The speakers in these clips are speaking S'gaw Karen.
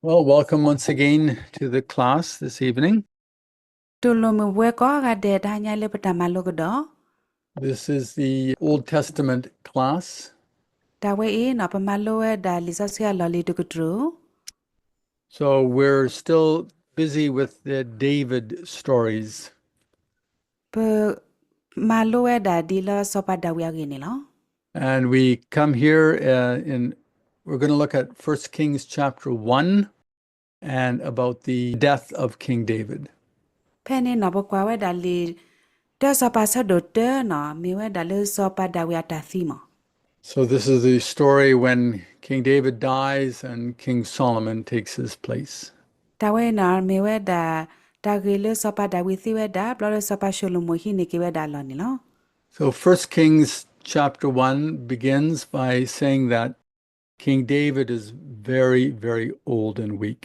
Well, welcome once again to the class this evening. တူၢ်လိာ်မုာ်ဝဲကိးဂၤဒဲး တဟါညါလၢပတၢ်မၤလိကဒီး. This is the Old Testament class. တၢ်ဝဲအံၤန့ၣ် ပမၤလိဝဲဒၣ်လံာ်စီဆှံအလီၢ်လံၤတကတြူၢ်. So we're still busy with the David stories. ပမၤလိဝဲဒၣ်ဒ်လၢစီၤပၤဒၤဝံးအဂ့ၢ်န့ၣ်လီၤ. And we come here, uh, in, we're gonna look at First Kings chapter one and about the death of King David. ဖဲန့ၣ်န့ၣ် ပကွၢ်ဝဲဒၣ်လံာ် တၢစီၤပၤဆၢဒိၣ်တၢန့ၣ် မ့ၢ်ဝဲဒၣ်လၢစီၤပၤဒၤဝံးအတၢ်သံမး. So this is the story when King David dies and King Solomon takes his place. တၢ်ဝဲအံၤန့ၣ် မ့ၢ်ဝဲဒၣ် တၢ်ဂ့ၢ်လၢစီၤပၤဒၤဝံးသံဝဲဒၣ် ဘျီလၢစီၤပၤၡလိၤမိၣ်ဟံးန့ၢ်က့ၤဝဲဒၣ်အလီၢ်န့ၣ်လီၤ. So First Kings chapter one begins by saying that King David is very, very old and weak.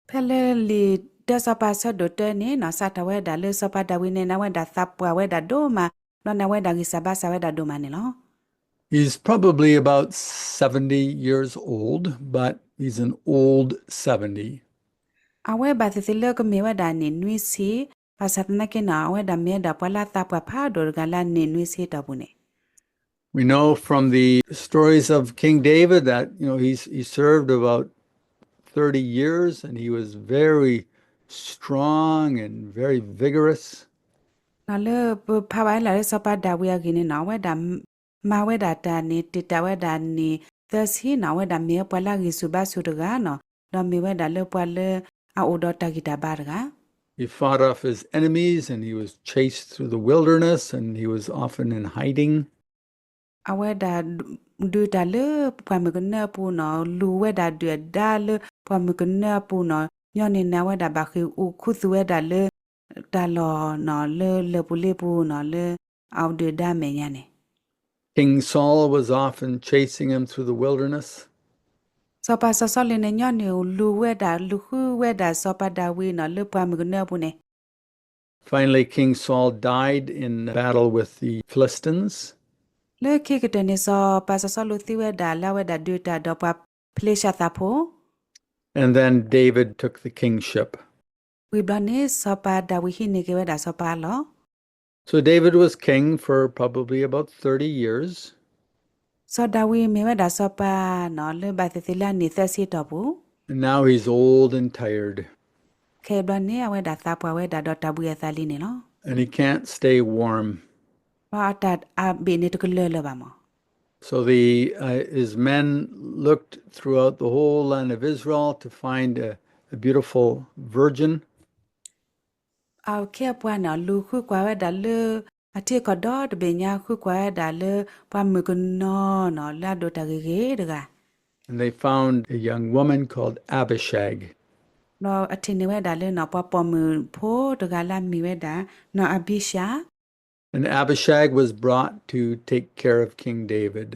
ဖဲလၢလံာ်တၢစီၤပၤဆၢဒိၣ်တၢန့ၣ်န့ၣ် စးထီၣ်ဝဲဒၣ်လၢစီၤပၤဒၤဝံးန့ၣ် အဝဲဒၣ်သးပှၢ်ဝဲဒၣ်ဒိၣ်မး, ဘျီန့ၣ် အဝဲဒၣ်ဂံၢ်စၢ်ဘါစၢ်ဝဲဒၣ်ဒိၣ်မးန့ၣ်လီၤ. He's probably about seventy years old, but he's an old seventy. အဝဲဘၣ်သ့ၣ်သ့ၣ်လၢကမ့ၢ်ဝဲဒၣ်နံၣ်နွံဆံ, ဘၣ်ဆၣ်သနာ်က့န့ၣ် အဝဲဒၣ်မ့ၢ်ဝဲဒၣ်ပှၤလၢအသးပှၢ်ဖးဒိၣ်တဂၤလၢနံၣ်နွံဆံတီၢ်ပူၤန့ၣ်. We know from the stories of King David that, you know, he's, he served about thirty years and he was very strong and very vigorous. န့ၣ်လၢပဖးဘၣ်လၢစီၤပၤဒၤဝံးအဂ့ၢ်န့ၣ်န့ၣ် အဝဲဒၣ်မၤဝဲဒၣ်တၢ်န့ၣ် တ့ၢ်တၢ်ဝဲဒၣ်နံၣ်သၢဆံန့ၣ် အဝဲဒၣ်မ့ၢ်ဝဲပှၤလၢအဂံၢ်ဆူၣ်ဘါဆူၣ်တဂၤန့ၣ်, ဒီးမ့ၢ်ဝဲဒၣ်လၢပှၤလၢအအိၣ်ဒီးတၢ်ဂံၢ်တၢ်ဘါတဂၤ. He fought off his enemies and he was chased through the wilderness and he was often in hiding. အဝဲဒၣ်ဒုးတၢ်လၢပှၢ်မုၢ်ကနၢအပူၤန့ၣ်, လူၤဝဲဒၣ်ဒုၣ်ဒါလၢပှၢ်မုၢ်ကနၢအပူၤန့ၣ်, ညီနုၢ်န့ၣ် အဝဲဒၣ်ဘၣ်ဃ့ၢ်အိၣ်ခူသူၣ်ဝဲဒၣ်လၢတၢ်လီၢ်န့ၣ် လၢလၢၢ်ပူၤလ့ပူၤန့ၣ် လၢအဒုၣ်ဒါမဲာ်ညါန့ၣ်. King Saul was often chasing him through the wilderness. စီၤပၤစီၤစီလူးန့ၣ် ညီနုၢ်လူၤဝဲဒၣ် လူၤဃုဝဲဒၣ်စီၤပၤဒၤဝံးန့ၣ် လၢပှၢ်မုၢ်ကနၢအပူၤန့ၣ်. Finally, King Saul died in battle with the Philistines. လၢခံကတၢၢ်န့ၣ် စီၤပၤစီၤစီလူးသံဝဲဒၣ်လၢအဝဲဒၣ်ဒုးတၢ်ဒီးပှၤဖလ့ၡသးဖိ. And then David took the kingship. ဝံၤဘျီန့ၣ် စီၤပၤဒၤဝံးဟံးန့ၢ်က့ၤဝဲဒၣ်စီၤပၤအလီၢ်. So David was king for probably about thirty years. စီၤဒၤဝံးမ့ၢ်ဝဲဒၣ်စီၤပၤန့ၣ် လၢဘၣ်သ့ၣ်သ့ၣ်လၢအနံၣ်သၢဆံတီၢ်ပူၤ. And now he's old and tired. ခဲအံၤဘျီန့ၣ် အဝဲဒၣ်သးပှၢ်ဝဲဒၣ်ဒီးတၢ်ဘှံးအသးလံန့ၣ်လီၤ. And he can't stay warm. ဒီးအတၢ်အဘ့ၣ်န့ၣ်တကလၢၤလၢၤဘၣ်မး. So the, uh, his men looked throughout the whole land of Israel to find a, a beautiful virgin. အခ့အပှၤန့ၣ် လူၤဃုကွၢ်ဝဲဒၣ်လၢ အထံအကီၢ်ဒီတဘ့ၣ်ညါ ဃုကွၢ်ဝဲဒၣ်လၢပှၤမုၣ်ကနီၤန့ၣ် လၢအဒိးတၢ်ဂ့ၤဂ့ၤတဂၤ. And they found a young woman called Abishag. ဒီးအထံၣ်န့ၢ်ဝဲဒၣ်လၢန့ၣ် ပှၤပိာ်မုၣ်ဖိတဂၤလၢအမ့ၢ်ဝဲဒၣ်န့ၣ် အဘံၡၤ And Abishag was brought to take care of King David.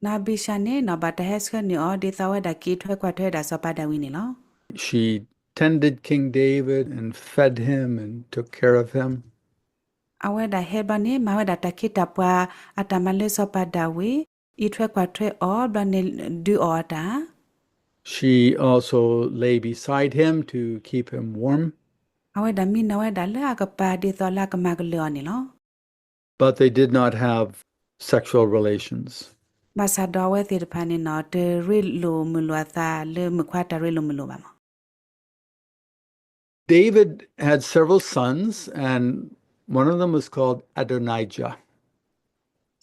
န့ၣ် အဘံၡၤန့ၣ်န့ၣ် ဘၣ်တၢ်ဟဲဆှၢန့ၢ်အီၤ ဒ်သိးအဝဲဒၣ်က့ၤထွဲကွၢ်ထွဲဒၣ်စီၤပၤဒၤဝံးန့ၣ်လီၤ. She tended King David and fed him and took care of him. အဝဲဒၣ်ဟဲဘျီန့ၣ် မၤဝဲဒၣ်တၢ်ခ့တၢ်ပှၤ အတၢ်မၤလၢစီၤပၤဒၤဝံး, အံးထွဲကွၢ်ထွဲအီၤ ဘျီန့ၣ်ဒုးအီၣ်အီၤတၢ် She also lay beside him to keep him warm. အဝဲဒၣ်မံနီၤဝဲဒၣ်လၢအကပၤ ဒ်သိးလၢအကမၤကလၢာ်အီၤန့ၣ်လီၤ. But they did not have sexual relations. ဘၣ်ဆၣ်ဒီးအဝဲသ့ၣ်တဖၣ်န့ၣ်န့ၣ် တရ့လိာ်မုာ်လိာ်အသးလၢမုၣ်ခွါတၢ်ရ့လိာ်မုာ်လိာ်ဘၣ်မး. David had several sons, and one of them was called Adonijah.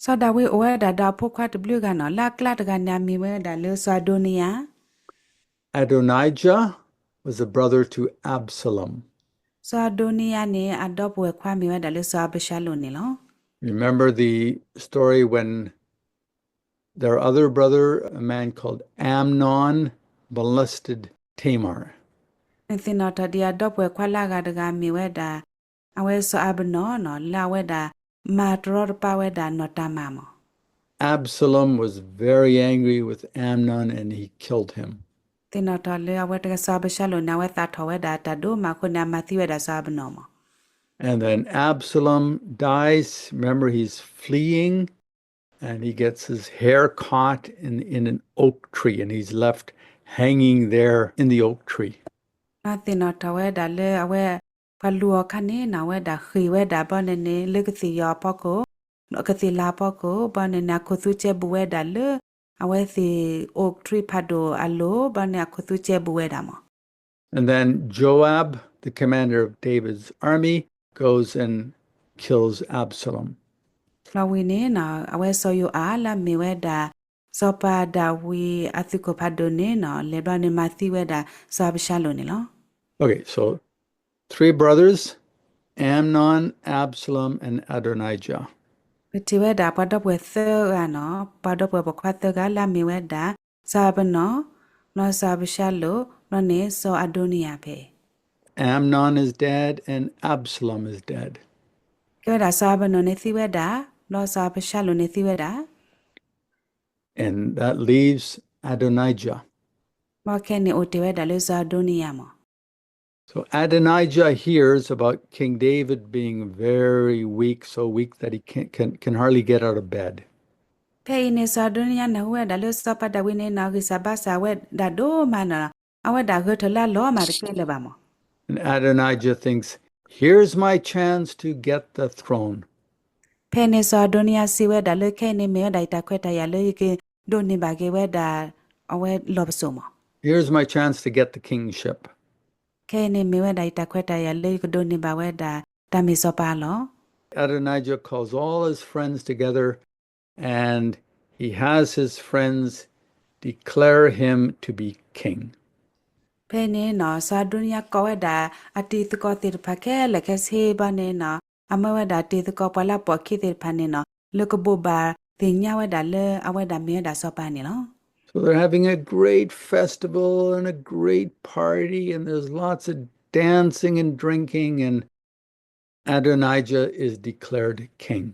စီၤဒၤဝံးအိၣ်ဝဲဒၣ်ဒီးအဖိခွါတဘျုးဂၤန့ၣ်, လၢအကျါတဂၤန့ၣ် အမံၤဝဲဒၣ်လၢစီၤအဒိနံယၤ. Adonijah was a brother to Absalom. စီၤအဒိနံယၤန့ၣ် အဒီပုၢ်ဝဲၢ်ခွါမ့ၢ်ဝဲဒၣ်လၢစီၤအၤဘၡါလိၣ်န့ၣ်လီၤ. Remember the story when their other brother, a man called Amnon, molested Tamar. နသ့ၣ်နီၣ်ထီၣ်ဒံးအဒီပုၢ်ဝဲၢ်ခွါလၢအဂၤတဂၤမ့ၢ်ဝဲဒၣ် အဝဲစီၤအၤဘနီၣ်န့ၣ် လၢအဝဲဒၣ်မၤတရီတပါဝဲဒၣ်နီၢ်တၤမၢ်မး. Absalom was very angry with Amnon and he killed him. သ့ၣ်နီၣ်ထီၣ်လၢအဝဲတဂၤစီၤအၤဘၡါလိၣ်န့ၣ် အဝဲသးထီၣ်ဝဲဒၣ်တၢ်ဒိၣ်မးအဃိန့ၣ် အမၤသံဝဲဒၣ်စီၤအၤဘနီၣ်မး. And then Absalom dies. Remember, he's fleeing and he gets his hair caught in, in an oak tree and he's left hanging there in the oak tree. နီၢ်သ့ၣ်နီၣ်ထီၣ်ဝဲဒၣ်လၢအဝဲ ပှၤလူၤအီၤခါန့ၣ်နီၢ် အဝဲဒၣ်ဃ့ၢ်ဝဲဒၣ်ဘီန့ၣ်န့ၣ် လၢကသ့ၣ်ယီၤအဖီခိၣ်, ကသ့ၣ်လၤအဖီခိၣ် ဘီန့ၣ်န့ၣ် အခိၣ်သူကဲဘူးဝဲဒၣ်လၢ အဝဲသ့ၣ် oak tree ဖးဒိၣ်အလိၤ ဘီန့ၣ် အခိၣ်သူကဲဘူးဝဲဒၣ်မး. And then Joab, the commander of David's army, goes and kills Absalom. လီၤဝံၤန့ၣ်နီၢ် အဝဲစီၤယိၤအၤလၢအမ့ၢ်ဝဲဒၣ် စီၤပၤဒၤဝံးအသုးခိၣ်ဖးဒိၣ်န့ၣ်နီၢ် လဲၤဘျီန့ၣ်မၤသံဝဲဒၣ် စီၤအၤဘၡါလိၣ်န့ၣ်လီၤ. Okay, so three brothers, Amnon, Absalom, and Adonijah. ပထံၣ်ဝဲဒၣ်ပှၤဒီပုၢ်ဝဲၢ်သၢဂၤနီၢ် ပှၤဒီပုၢ်ဝဲၢ်ပိာ်ခွါသၢဂၤလၢအမ့ၢ်ဝဲဒၣ် စီၤအၤဘနီၢ်, ဘျီစီၤအၤဘၡါလိၣ်, ဘျီန့ၣ်စီၤအၤဒိနံယၤဖဲ Amnon is dead and Absalom is dead. ကဲဝဲဒၣ်စီၤအၤဘနီၢ်န့ၣ်သံဝဲဒၣ်, ဘျီစီၤအၤဘၡါလိၣ်န့ၣ်သံဝဲဒၣ် And that leaves Adonijah. ဘျီခဲန့ၣ်အိၣ်တ့ၢ်ဝဲဒၣ်လၢစီၤအၤဒိနံယၤမး. So Adonijah hears about King David being very weak, so weak that he can, can, can hardly get out of bed. ဖဲအံၤန့ၣ် စီၤအၤဒိနံယၤနၢ်ဟူဝဲဒၣ်လၢစီၤပၤဒၤဝံးန့ၣ်နီၢ် ဂံၢ်စၢ်ဘါစၢ်ဝဲဒၣ်ဒိၣ်မးနီၢ်, အဝဲဒၣ်ဂဲၤထၢၣ်လၢအလီၤမၢ်တကဲလၢၤဘၣ်မး. And Adonijah thinks, here's my chance to get the throne. ဖဲန့ၣ်စီၤအၤဒိနံယၤစံးဝဲဒၣ်လၢခဲအံၤန့ၣ် မ့ၢ်ဝဲဒၣ်ယတၢ်ခွဲးတၢ်ယာ်လၢယကဒိးန့ၢ်ဘၣ်က့ၤဝဲဒၣ် အဝဲလီၢ်ပစိာ်မး. Here's my chance to get the kingship. ခဲအံၤန့ၣ်မ့ၢ်ဝဲဒၣ်ယတၢ်ခွဲးတၢ်ယာ်လၢယကဒိးန့ၢ်ဘၣ်ဝဲဒၣ် တၢ်မ့ၢ်စီၤပၤလီၤ. Adonijah calls all his friends together and he has his friends declare him to be king. ဖဲန့ၣ်နီၢ် စီၤအၤဒိနံယၤကိးဝဲဒၣ် အတံၤသကိးသ့ၣ်တဖၣ်ခဲလၢာ်ခဲဆ့ဘၣ်န့ၣ်နီၢ် အမၢဝဲဒၣ်တံၤသကိးပှၤလၢအပိာ်အခံသ့ၣ်တဖၣ်န့ၣ်နီၢ် လၢကဘိးဘၣ်သ့ၣ်ညါဝဲဒၣ်လၢအဝဲဒၣ်မ့ၢ်ဝဲဒၣ်စီၤပၤန့ၣ်လီၤ. So they're having a great festival and a great party, and there's lots of dancing and drinking, and Adonijah is declared king.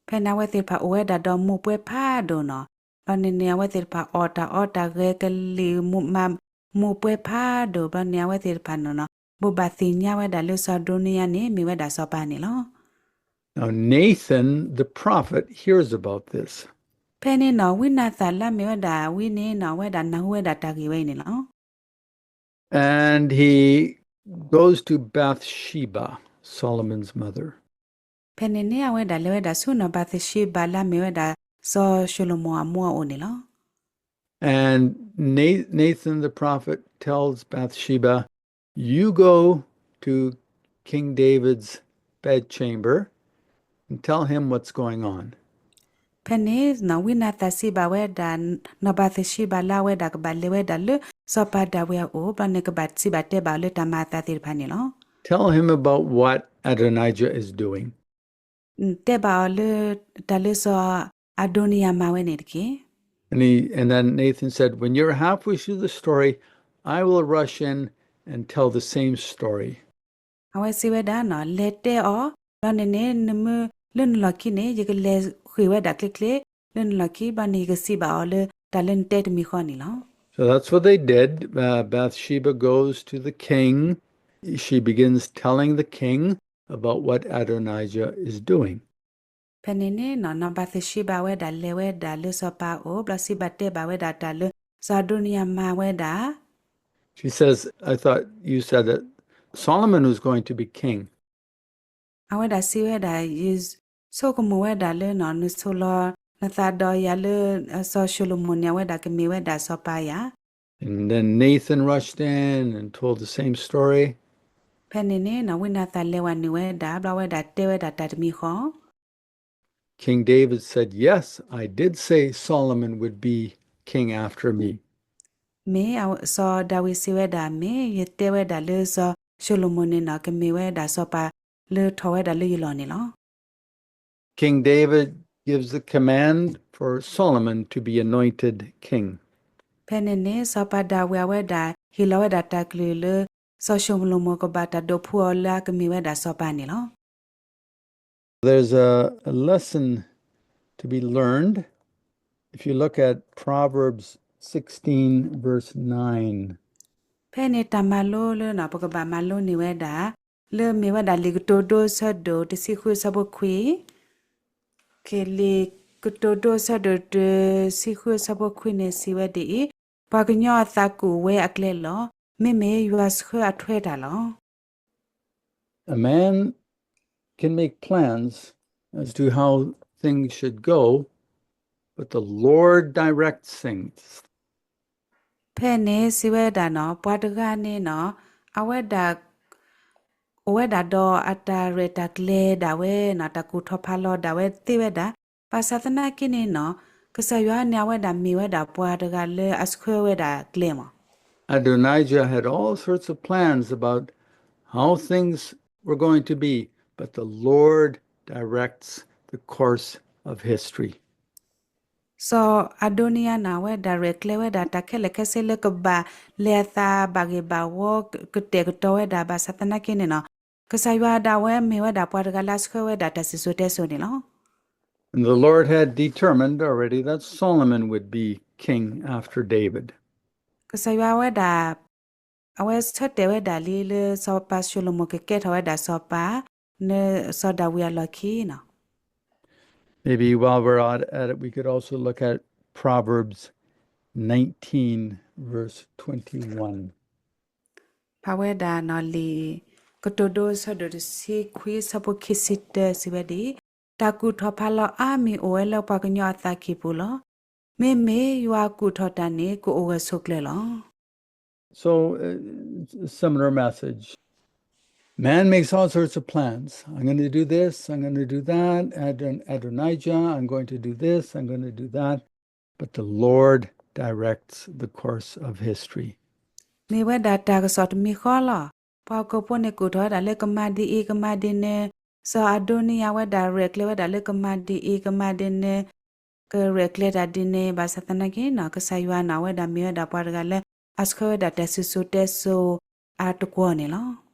ဖဲန့ၣ်အဝဲသ့ၣ်တဖၣ်အိၣ်ဝဲဒၣ်ဒီးမူးပွဲဖးဒိၣ်နီၢ်, ဘျီန့ၣ်န့ၣ် အဝဲသ့ၣ်တဖၣ်အီၣ်တၢ်အီတၢ်ဂဲၤကလံၣ်မူးမး မူးပွဲဖးဒိၣ် ဘျီန့ၣ် အဝဲသ့ၣ်တဖၣ်နီၢ်နီၢ် ဘိးဘၣ်သ့ၣ်ညါဝဲဒၣ်လၢစီၤအၤဒိနံယၤန့ၣ် မ့ၢ်ဝဲဒၣ်စီၤပၤန့ၣ်လီၤ. Now Nathan the prophet hears about this. ဖဲန့ၣ်နီၢ် ဝံနၤသၣ်လၢအမ့ၢ်ဝဲဒၣ်ဝံန့ၣ်နီၢ် အဝဲဒၣ်နၢ်ဟူဝဲဒၣ်တၢ်ဂ့ၢ်ဝဲအံၤန့ၣ်လီၤ. And he goes to Bathsheba, Solomon's mother. ဖဲန့ၣ်န့ၣ် အဝဲဒၣ်လဲၤဝဲဒၣ်ဆူနီၢ်ဘၤသရှ့ဘၤလၢအမ့ၢ်ဝဲဒၣ် စီၤၡလိၤမိၣ်အမိၢ်အအိၣ်န့ၣ်လီၤ. And Na-, Nathan the prophet tells Bathsheba, you go to King David's bedchamber and tell him what's going on. ဖဲန့ၣ်နီၢ် ဝံနၤသၣ်စံးဘၣ်ဝဲဒၣ် နီၢ်ဘၤသရှ့ဘၤလၢအဝဲဒၣ် ကဘၣ်လဲၤဝဲဒၣ်လၢစီၤပၤဒၤဝံးအအိၣ် ဘျီန့ၣ် ကဘၣ်စံးဘၣ်တဲဘၣ်အီၤလၢတၢ်မၤအသးသ့ၣ်တဖၣ်န့ၣ်လီၤ. Tell him about what Adonijah is doing. တဲဘၣ်အီၤလၢ တၢ်လၢစီၤအၤဒိနံယၤမၤဝဲန့ၣ်တက့ၢ်. And he, and then Nathan said, when you're halfway through the story, I will rush in and tell the same story. အဝဲစံးဝဲဒၣ်နီၢ် လဲၤတဲအီၤ ဘျီန့ၣ်န့ၣ် နမ့ၢ်လၢနလီၢ်ခံန့ၣ် ယကလဲၤဃ့ၢ်ဝဲဒၣ်ချ့ချ့ လၢနလီၢ်ခံ ဘျီန့ၣ် ယကစံးဘၣ်အီၤလၢတၢ်လၢနတဲတမံၤဃီန့ၣ်လီၤ. So that's what they did. Uh, Bathsheba goes to the king. She begins telling the king about what Adonijah is doing. ဖဲန့ၣ်န့ၣ်နီၢ် နီၢ်ဘၤသရှ့ဘၤဝဲဒၣ်လဲၤဝဲဒၣ်လၢစီၤပၤအအိၣ် ဘျီစံးဘၣ်တဲဘၣ်ဝဲဒၣ်တၢ်လၢ စီၤအၤဒိနံယၤမၤဝဲဒၣ် She says, I thought you said that Solomon was going to be king. အဝဲဒၣ်စံးဝဲဒၣ် ယဆိကမိၣ်ဝဲဒၣ်လၢနီၢ် နဆိၣ်လီၤနသးဒီးယၤလၢ စီၤၡလိၤမိၣ်န့ၣ် အဝဲဒၣ်ကမ့ၢ်ဝဲဒၣ်စီၤပၤယၤ And then Nathan rushed in and told the same story. ဖဲန့ၣ်န့ၣ်နီၢ် ဝံနၤသၣ်လဲၤဝဲနုာ်ဝဲဒၣ် ဘျီဝဲဒၣ်တဲဝဲဒၣ်တၢ်တမံၤဃီ King David said, yes, I did say Solomon would be king after me. မ့ၢ် စီၤဒၤဝံးစံးဝဲဒၣ် မ့ၢ်ယတဲဝဲဒၣ်လၢစီၤၡလိၤမိၣ်န့ၣ်နီၢ် ကမ့ၢ်ဝဲဒၣ်စီၤပၤလၢထီၣ်ဝဲဒၣ်လၢယလီၢ်န့ၣ်လီၤ. King David gives the command for Solomon to be anointed king. ဖဲန့ၣ်န့ၣ် စီၤပၤဒၤဝံးအဝဲဒၣ် ဟ့ၣ်လီၤဝဲဒၣ်တၢ်ကလုၢ်လၢ စီၤၡလိၤမိၣ်ကဘၣ်တၢ်ဒိးဖှူအီၤလၢအကမ့ၢ်ဝဲဒၣ်စီၤပၤန့ၣ်လီၤ. There's a, a lesson to be learned if you look at Proverbs sixteen, verse nine. ဖဲန့ၣ်တၢ်မၤလိလၢနီၢ် ပကဘၣ်မၤလိန့ၢ်ဝဲဒၣ် လၢမ့ၢ်ဝဲဒၣ်လံာ်ကတိၤဒိ ဆၢဒိၣ်တဆံဃု ဆၢဖိခွံ လံာ်ကတိၤဒိ ဆၢဒိၣ်တဆံဃု ဆၢဖိခွံန့ၣ် စံးဝဲဒ်အံၤ, ပှၤကညီအသးကူၣ်ဝဲအကျဲလီၤ. မ့မ့ၢ်ယွၤဆှၢအထွဲတၢ်လီၤ. A man can make plans as to how things should go, but the Lord directs things. ဖဲန့ၣ်စံးဝဲဒၣ်နီၤ, ပှၤတဂၤန့ၣ်နီၤ, အဝဲဒၣ်, အိၣ်ဝဲဒၣ်ဒီးအတၢ်ရဲၣ်တၢ်ကျဲၤဒၣ်ဝဲနီၤ, တၢ်ကူၣ်ထီၣ်ဖးလီၤဒၣ်ဝဲသ့ဝဲဒၣ်, ဘၣ်ဆၣ်သနာ်က့န့ၣ်နီၤ, ကစၢ်ယွၤန့ၣ်အဝဲဒၣ်မ့ၢ်ဝဲဒၣ်ပှၤတဂၤလၢအဆှၢဝဲဒၣ်ကျဲမး. Adonijah had all sorts of plans about how things were going to be, but the Lord directs the course of history. စီၤအဒိနံယၤန့ၣ် အဝဲဒၣ်ရဲၣ်ကျဲၤဝဲဒၣ်တၢ်ခဲလၢာ်ခဲဆ့လၢကဘၣ်လဲၤအသးဘၣ်ဂ့ၤဘၣ်ဝီ ကတဲာ်ကတီၤဝဲဒၣ် ဘၣ်ဆၣ်သနာ်က့န့ၣ်နီၤ, ကစၢ်ယွၤဒၣ်ဝဲမ့ၢ်ဝဲဒၣ်ပှၤတဂၤလၢအဆှၢဝဲဒၣ်တၢ်စံၣ်စိၤတဲစိၤန့ၣ်လီၤ. And the Lord had determined already that Solomon would be king after David. ကစၢ်ယွၤဝဲဒၣ် အဝဲဆၢတဲာ်ဝဲဒၣ်လံလၢစီၤပၤၡလိၤမိၣ်ကကဲထီၣ်ဝဲဒၣ်စီၤပၤ လၢစီၤဒၤဝံးအလီၢ်ခံနီၤ. Maybe while we're at it, we could also look at Proverbs nineteen, verse twenty-one. ဖးဝဲဒၣ်နီၤ လံာ်ကတိၤဒိ အဆၢဒိၣ်တဆံခွံ အဆၢဖိခံဆံတၢ စံးဝဲဒ်အံၤ, တၢ်ကူၣ်ထီၣ်ဖးလီၤအါမံၤအိၣ်ဝဲလၢပှၤကညီအသးကံၢ်ပူၤလီၤ. မ့မ့ၢ်ယွၤကူၣ်ထီၣ်တၢ်န့ၣ် ကအိၣ်ဂၢၢ်ဆိးကျၢၤလီၤ. So, uh, similar message. Man makes all sorts of plans. I'm going to do this, I'm going to do that, Adon-, Adonijah, I'm going to do this, I'm going to do that. But the Lord directs the course of history. မ့ၢ်ဝဲဒၣ်တၢ်ကစီၣ်တမံၤဃီလီၤ. ပှၤဟီၣ်ခိၣ်ဖိန့ၣ်ကူၣ်ထီၣ်ဝဲဒၣ်လၢကမၤဒ်အံၤ ကမၤဒ်န့ၣ်, စီၤအဒိနံယၤဝဲဒၣ်ရဲၣ်ကျဲၤဝဲဒၣ်လၢကမၤဒ်အံၤ ကမၤဒ်န့ၣ်, ကရဲၣ်ကျဲၤတၢ်ဒ်န့ၣ်, ဘၣ်ဆၣ်သနာ်က့နီၤ ကစၢ်ယွၤန့ၣ် အဝဲဒၣ်မ့ၢ်ဝဲဒၣ်ပှၤတဂၤလၢအဆှၢဝဲဒၣ်တၢ်စံၣ်စိၤတဲစိၤအတကွီၢ်န့ၣ်လီၤ.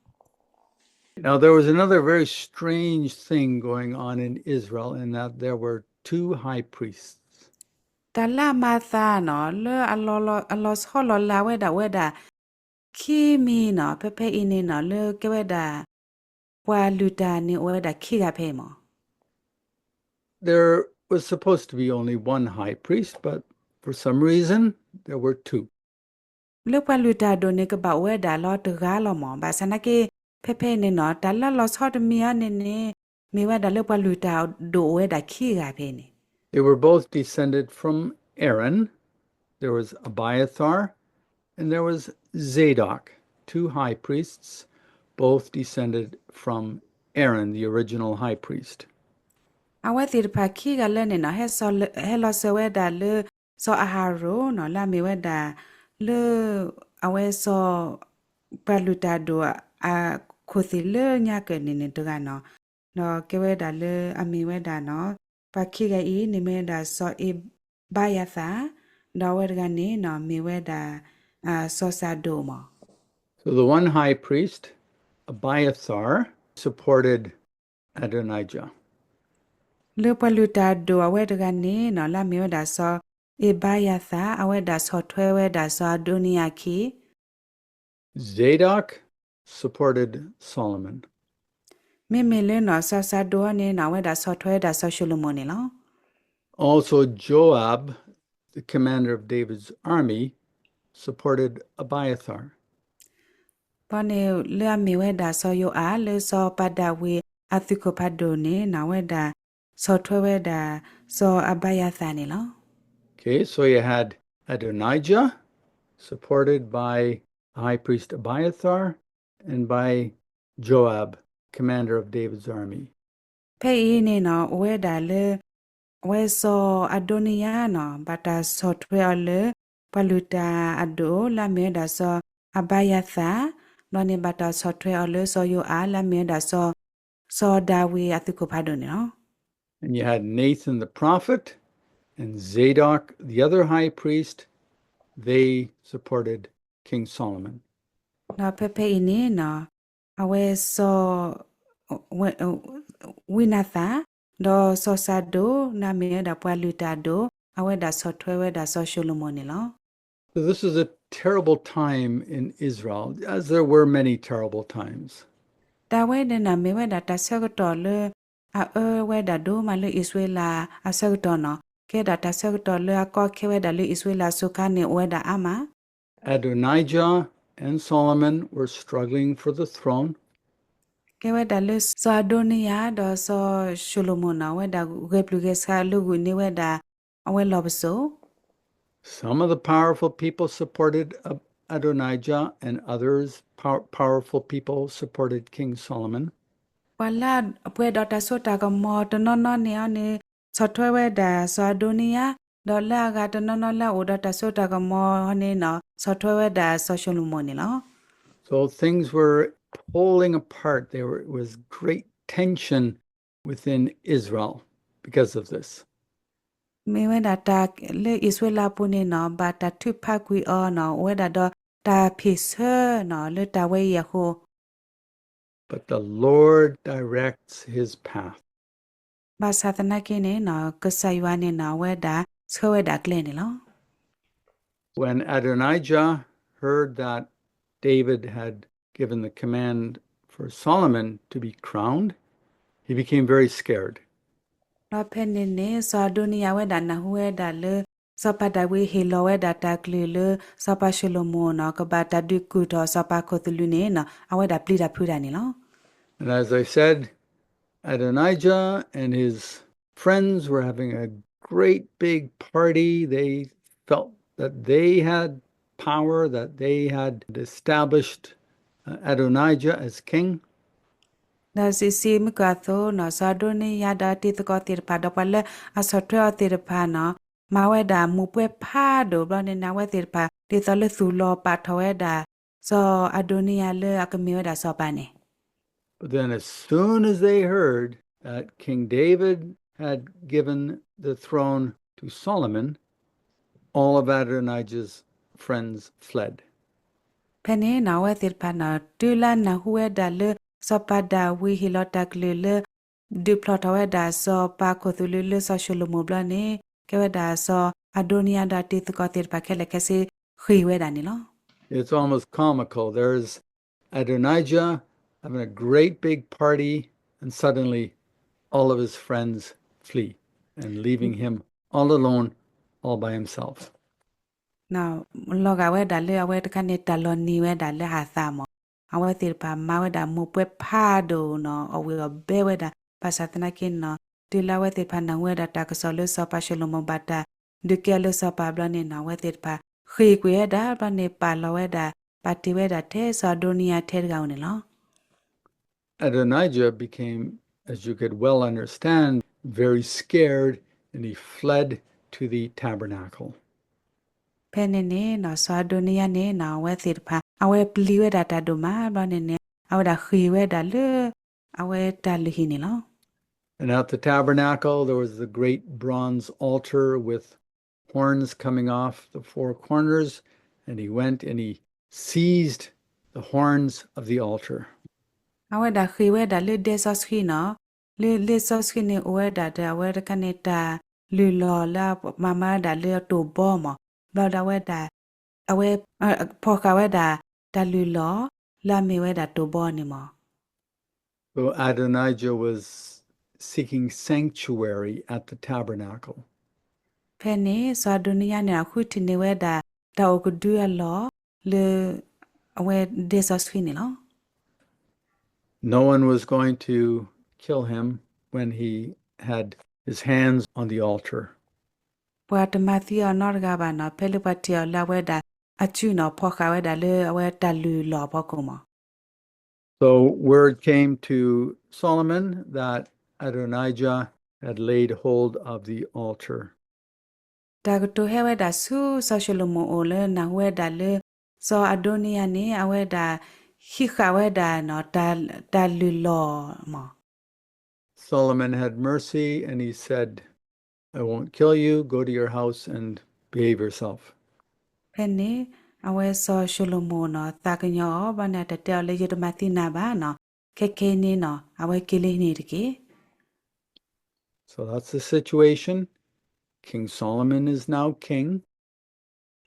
Now, there was another very strange thing going on in Israel in that there were two high priests. တၢ်လၢအမၤအသးနီၤ လၢအလီၤ, အလီၤဆီလီၤလးဝဲဒၣ်ဝဲဒၣ် ခံမံၤနီၤ, ဖဲဖဲအံၤန့ၣ်နီၤ လၢကဲဝဲဒၣ် ပှၤလုၢ်တၢ်န့ၣ်အိၣ်ဝဲဒၣ်ခံဂၤဖဲအံၤမး. There was supposed to be only one high priest, but for some reason, there were two. လၢပှၤလုၢ်တၢ်ဒိၣ်န့ၣ် ကဘၣ်အိၣ်ဝဲဒၣ်လီၤတဂၤလီၤမး, ဘၣ်ဆၣ်သနာ်က့ ဖဲဖဲအံၤန့ၣ်နီၤ တၢ်လၢလီၤဆီတမံၤအံၤန့ၣ်န့ၣ် မ့ၢ်ဝဲဒၣ်လၢပှၤလုၢ်တၢ်ဒိၣ်အိၣ်ဝဲဒၣ်ခံဂၤဖဲအံၤန့ၣ်. They were both descended from Aaron. There was Abiathar and there was Zadok, two high priests, both descended from Aaron, the original high priest. အဝဲသ့ၣ်တဖၣ်ခံဂၤလၢာ်န့ၣ်နီၤ ဟဲလီၤစၢၤဝဲဒၣ်လၢ စီၤအၤဟရိၣ်နီၤ လၢအမ့ၢ်ဝဲဒၣ် လၢအဝဲစီၤ ပှၤလုၢ်တၢ်ဒိၣ်အခိၣ်သ့ၣ်လၢညါကၢၢ်န့ၣ်န့ၣ်တဂၤနီၤ, ဒီးကဲဝဲဒၣ်လၢအမ့ၢ်ဝဲဒၣ်နီၤ ပှၤခံဂၤအံၤန့ၣ်မ့ၢ်ဝဲဒၣ်စီၤအ့ဘါယၤသၣ်, ဒီးအဝဲတဂၤန့ၣ်နီၤ မ့ၢ်ဝဲဒၣ် စီၤစၤဒိၣ်မး. So the one high priest, Abiathar, supported Adonijah. လၢပှၤလုၢ်တၢ်ဒိၣ်အဝဲတဂၤန့ၣ်နီၤ လၢအမ့ၢ်ဝဲဒၣ်စီၤအ့ဘါယၤသၣ် အဝဲဒၣ်ဆီၣ်ထွဲဝဲဒၣ်စီၤအဒိနံယၤခံ Zadok supported Solomon. မ့မ့ၢ်လၢနီၤ စီၤစၤဒိၣ်န့ၣ်နီၤ အဝဲဒၣ်ဆီၣ်ထွဲဝဲဒၣ်စီၤၡလိၤမိၣ်န့ၣ်လီၤ. Also Joab, the commander of David's army, supported Abiathar. ဘီန့ၣ်လၢအမ့ၢ်ဝဲဒၣ်စီၤယိၤအၤ လၢစီၤပၤဒၤဝံးအသုးခိၣ်ဖးဒိၣ်န့ၣ်နီၤ အဝဲဒၣ်ဆီၣ်ထွဲဝဲဒၣ်စီၤအဘါယၤသၣ်န့ၣ်လီၤ. Okay, so you had Adonijah, supported by High Priest Abiathar, and by Joab, commander of David's army. ဖဲအံၤန့ၣ်နီၤ အိၣ်ဝဲဒၣ်လၢ အဝဲစီၤအဒိနံယၤနီၤ ဘၣ်တၢ်ဆီၣ်ထွဲအီၤလၢ ပှၤလုၢ်တၢ်အဒိၣ် လၢအမ့ၢ်ဝဲဒၣ်စီၤအဘါယၤသၣ်, ဘီန့ၣ်ဘၣ်တၢ်ဆီၣ်ထွဲအီၤလၢစီၤယိၤအၤ လၢအမ့ၢ်ဝဲဒၣ်စီၤ, စီၤဒၤဝံးအသုးခိၣ်ဖးဒိၣ်န့ၣ်လီၤ. And you had Nathan the prophet and Zadok, the other high priest, they supported King Solomon. ဒီးဖဲဖဲအံၤန့ၣ်နီၤ အဝဲစီၤ ဝံနၤသၣ် ဒီးစီၤစၤဒိၣ် လၢအမ့ၢ်ဝဲဒၣ်ပှၤလုၢ်တၢ်အဒိၣ် အဝဲဒၣ်ဆီၣ်ထွဲဝဲဒၣ်စီၤၡလိၤမိၣ်န့ၣ်လီၤ. So this is a terrible time in Israel, as there were many terrible times. တၢ်ဝဲန့ၣ်နီၤ မ့ၢ်ဝဲဒၣ်တၢ်ဆၢကတီၢ်လၢ အအၢဝဲဒၣ်ဒိၣ်မးလၢအံၣ်စရ့လးအဆၢကတီၢ်နီၤ, ကဲဒၣ်တၢ်ဆၢကတီၢ်လၢအကီခဲဝဲဒၣ်လၢအံၣ်စရ့လးအစိၤခါန့ၣ် အိၣ်ဝဲဒၣ်အါမး. Adonijah and Solomon were struggling for the throne. ကဲဝဲဒၣ်လၢစီၤအဒိနံယၤဒီးစီၤၡလိၤမိၣ်န့ၣ် အဝဲဒၣ်ဂဲၤပျုၢ်ဂဲၤဆှးလၢဂုာ်န့ၢ်ဝဲဒၣ် အဝဲလီၢ်ပစိာ် Some of the powerful people supported Ab- Adonijah, and others, pow- powerful people supported King Solomon. ပှၤလၢအပှဲၤဒီးတၢ်စိတၢ်ကမီၤတနီၤနီၤန့ၣ်အီၤန့ၣ် ဆီၣ်ထွဲဝဲဒၣ်စီၤအဒိနံယၤ, ဒီးလၢအဂၤတနီၤနီၤလၢအအိၣ်ဒီးတၢ်စိတၢ်ကမီၤန့ၣ် ဆီၣ်ထွဲဝဲဒၣ်စီၤၡလိၤမိၣ်န့ၣ်လီၤ. So things were pulling apart. There were- was great tension within Israel because of this. မ့ၢ်ဝဲဒၣ်တၢ်လၢအံၣ်စရ့လးပူၤန့ၣ်န့ၣ် ဘၣ်တၢ်ထုးဖးကွံာ်အီၤန့ၣ် အိၣ်ဝဲဒၣ်ဒီးတၢ်ဖ့ၣ်ဆၢန့ၣ် လၢတၢ်ဝဲအံၤအဃိ But the Lord directs his path. ဘၣ်ဆၣ်သနာ်က့န့ၣ် ကစၢ်ယွၤန့ၣ်န့ၣ် အဝဲဒၣ်ဆှၢဝဲဒၣ်ကျဲန့ၣ်လီၤ. When Adonijah heard that David had given the command for Solomon to be crowned, he became very scared. ဒီးဖဲန့ၣ်န့ၣ် စီၤအဒိနံယၤဝဲဒၣ်နၢ်ဟူဝဲဒၣ်လၢ စီၤပၤဒၤဝံးဟ့ၣ်လီၤဝဲဒၣ်တၢ်ကလုၢ်လၢ စီၤပၤၡလိၤမိၣ်န့ၣ် ကဘၣ်တၢ်ဒုးကုၢ်ထီၣ်စီၤပၤခိၣ်သလုးန့ၣ် အဝဲဒၣ်ပျံၤတၢ်ဖုးတၢ်န့ၣ်လီၤ. And as I said, Adonijah and his friends were having a great big party. They felt that they had power, that they had established uh, Adonijah as king. ဒီးစံးစ့ၢ်မုၢ်ကၢ်အသိးန့ၣ် စီၤအဒိနံယၤဒီးတံၤသကိးသ့ၣ်တဖၣ် ဒီးပှၤလၢအဆီၣ်ထွဲအီၤသ့ၣ်တဖၣ်န့ၣ် မၤဝဲဒၣ်မိၢ်ပှဲၤဖးဒိၣ်ဘျီန့ၣ်န့ၣ် အဝဲသ့ၣ်တဖၣ် ဒ်သိးလၢသူၣ်လီၤပာ်ထီၣ်ဝဲဒၣ် စီၤအဒိနံယၤလၢအကမ့ၢ်ဝဲဒၣ်စီၤပၤန့ၣ် But then, as soon as they heard that King David had given the throne to Solomon, all of Adonijah's friends fled. ဖဲန့ၣ်န့ၣ် အဝဲသ့ၣ်တဖၣ်န့ၣ် တုၤလၢနၢ်ဟူဝဲဒၣ်လၢ စီၤပၤဒၤဝံးဟ့ၣ်လီၤတၢ်ကလုၢ်လၢ ဒုးဖျီၣ်ထီၣ်ဝဲဒၣ်စီၤပၤခိၣ်သလုးလၢစီၤၡလိၤမိၣ်ဘျီန့ၣ် ကဲဝဲဒၣ်စီၤအဒိနံယၤဒီးတံၤသကိးသ့ၣ်တဖၣ်ခဲလၢာ်ခဲဆ့ ဃ့ၢ်ဝဲဒၣ်န့ၣ်လီၤ. It's almost comical. There's Adonijah having a great big party, and suddenly all of his friends flee and leaving him all alone, all by himself. လီၤဂာ်ဝဲဒၣ်လၢအဝဲတခါန့ၣ် တၢ်လီၤနံၤဝဲဒၣ်လၢဟးသးမး, အဝဲသ့ၣ်တဖၣ်မၤဝဲဒၣ်မိၢ်ပှဲၤဖးဒိၣ်န့ၣ် အဝ့ၢ်အီၤဘဲဝဲဒၣ်, ဘၣ်ဆၣ်သနာ်က့န့ၣ် တုၤလၢအဝဲသ့ၣ်တဖၣ်နၢ်ဟူဝဲဒၣ်တၢ်ကစီၣ်လၢစီၤပၤၡလိၤမိၣ်ဘၣ်တၢ်ဒုးကဲအီၤလၢစီၤပၤဘျီန့ၣ် အဝဲသ့ၣ်တဖၣ်ဃ့ၢ်ကွံာ်ဝဲဒၣ်ဘျီန့ၣ် ပာ်လီၤဝဲဒၣ် ပာ်တ့ၢ်ဝဲဒၣ်ထဲစီၤအဒိနံယၤထဲတဂၤဧိၤန့ၣ်လီၤ. Adonijah became, as you could well understand, very scared, and he fled to the tabernacle. ဖဲန့ၣ်န့ၣ် စီၤအဒိနံယၤန့ၣ် အဝဲသ့ၣ်တဖၣ် အဝဲပျံၤဝဲဒၣ်တၢ်ဒိၣ်မးဘျီန့ၣ်န့ၣ် အဝဲဒၣ်ဃ့ၢ်ဝဲဒၣ်လၢ အဝဲတၢ်လုၢ်ဟံၣ်န့ၣ်လီၤ. And at the tabernacle there was the great bronze altar with horns coming off the four corners, and he went and he seized the horns of the altar. အဝဲဒၣ်ဃ့ၢ်ဝဲဒၣ်လၢဒဲစီဆှံန့ၣ်, လၢဒဲစီဆှံန့ၣ်အိၣ်ဝဲဒၣ်ဒီး အဝဲတခါန့ၣ်တၢ်လုၢ်လီၢ်လၢအမၤမၤဝဲဒၣ်လၢတိၢ်ဘီမး, ဘျီဒီးအဝဲဒၣ် အဝဲ ဖီၣ်ဃာ်ဝဲဒၣ် တၢ်လုၢ်လီၢ် လၢအမ့ၢ်ဝဲဒၣ်တိၢ်ဘီန့ၣ်မး. So Adonijah was seeking sanctuary at the tabernacle. ဖဲန့ၣ် စီၤအဒိနံယၤန့ၣ် အဃုထံၣ်န့ၢ်ဝဲဒၣ် တၢ်အိၣ်ကဒုအလီၢ် လၢ အဝဲဒဲစီဆှံန့ၣ်လီၤ. No one was going to kill him when he had his hands on the altar. ပှၤတမၤသံအီၤနီတဂၤဘၣ်န့ၣ် ဖဲလၢပှၤထံၣ်အီၤလၢအဝဲဒၣ် အစုန့ၣ် ဖီၣ်ဃာ်ဝဲဒၣ်လၢအဝဲတၢ်လုၢ်လီၢ်အဖီခိၣ်မး. So word came to Solomon that Adonijah had laid hold of the altar. တၢ်ကတိၤဟဲဝဲဒၣ်ဆူစီၤၡလိၤမိၣ်အအိၣ်လၢနၢ်ဟူဝဲဒၣ်လၢ စီၤအဒိနံယၤန့ၣ် အဝဲဒၣ် ဟံးဃာ်ဝဲဒၣ် တၢ်လုၢ်လီၢ်မး. Solomon had mercy and he said, I won't kill you, go to your house and behave yourself. ဖဲန့ၣ် အဝဲစီၤၡလိၤမိၣ်န့ၣ် သးကညီၤအီၤ ဘျီန့ၣ် တၢ်တဲအီၤလၢယတမၤသံနၤဘၣ်န့ၣ်, ခဲခဲအံၤန့ၣ် အဝဲက့ၤလၢဟံၣ်န့ၣ်တက့ၢ်. So that's the situation. King Solomon is now king.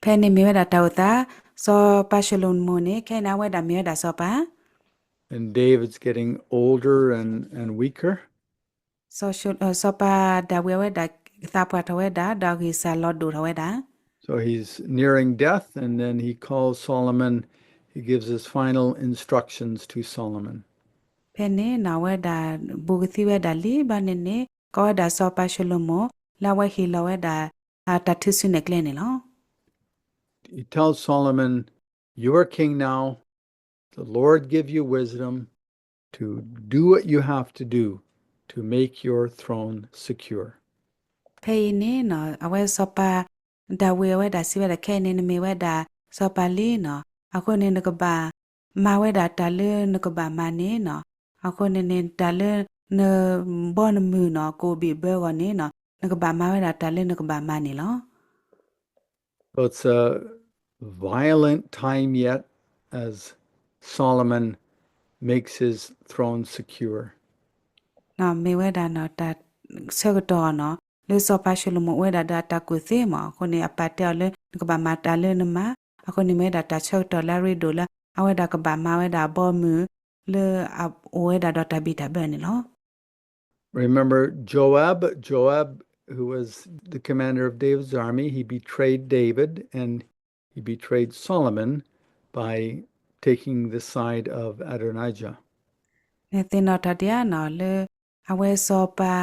ဖဲန့ၣ်မ့ၢ်ဝဲဒၣ်တၢ်အိၣ်သး, စီၤပၤၡလိၤမိၣ်န့ၣ် ခဲအံၤန့ၣ် အဝဲဒၣ်မ့ၢ်ဝဲဒၣ်စီၤပၤ, And David's getting older and, and weaker. စီၤပၤဒၤဝံးအဝဲဒၣ် ဂံၢ်စၢ်လီၤဒိၣ်ထီၣ်ဝဲဒၣ်, ဂံၢ်သးပှၢ်ထီၣ်ဝဲဒၣ်, ဒီးဂံၢ်စၢ်လီၤဒိၣ်ထီၣ်ဝဲဒၣ်. So he's nearing death, and then he calls Solomon, he gives his final instructions to Solomon. ဖဲန့ၣ်နီၢ် အဝဲဒၣ်ဘူးကသံဝဲဒၣ်လံဘျီန့ၣ်န့ၣ် ကိးဝဲဒၣ်စီၤပၤၡလိၤမိၣ် လၢအဝဲဟ့ၣ်လီၤဝဲဒၣ် တၢ်ထုးစုနဲၣ်ကျဲန့ၣ်လီၤ. He tells Solomon, You are king now. The Lord give you wisdom to do what you have to do to make your throne secure. ဖဲအံၤန့ၣ်နီၢ် အဝဲစီၤပၤဒၤဝံးအဝဲဒၣ်စံးဝဲဒၣ် ခဲအံၤန့ၣ် နမ့ၢ်ဝဲဒၣ်စီၤပၤလံနီၢ် အဃိန့ၣ် နကဘၣ်မၤဝဲဒၣ်တၢ်လၢနကဘၣ်မၤန့ၣ်နီၢ်. အဃိန့ၣ်န့ၣ် တၢ်လၢနဘီနမုၢ်နီၢ် ကအိၣ်ဘံၣ်ဘၢအဂီၢ်န့ၣ်နီၢ် နကဘၣ်မၤဝဲဒၣ်တၢ်လၢနကဘၣ်မၤန့ၣ်လီၤ. So it's a violent time yet as Solomon makes his throne secure. နီၢ် မ့ၢ်ဝဲဒၣ်နီၢ် တၢ်ဆၢကတီၢ်နီၢ် လၢစီၤပၤၡလိၤမိၣ်အိၣ်ဝဲဒၣ်ဒီးအတၢ်ကူၣ်သ့မး အဃိန့ၣ် အပာ်တဲအီၤလၢ နကဘၣ်မၤတၢ်လၢနမၤ, အဃိန့ၣ်မ့ၢ်ဝဲဒၣ်တၢ်ဆၢကတီၢ်လၢအရ့ဒိၣ်လၢ အဝဲဒၣ်ကဘၣ်မၤဝဲဒၣ်အဘီအမုၢ် လၢအအိၣ်ဝဲဒၣ်ဒီးတၢ်ဘံၣ်တၢ်ဘၢန့ၣ်လီၤ. Remember Joab, Joab, who was the commander of David's army, he betrayed David and he betrayed Solomon by taking the side of Adonijah. နသ့ၣ်နီၣ်ထီၣ်ဒံးဧါနီၢ် လၢအဝဲစီၤပၤ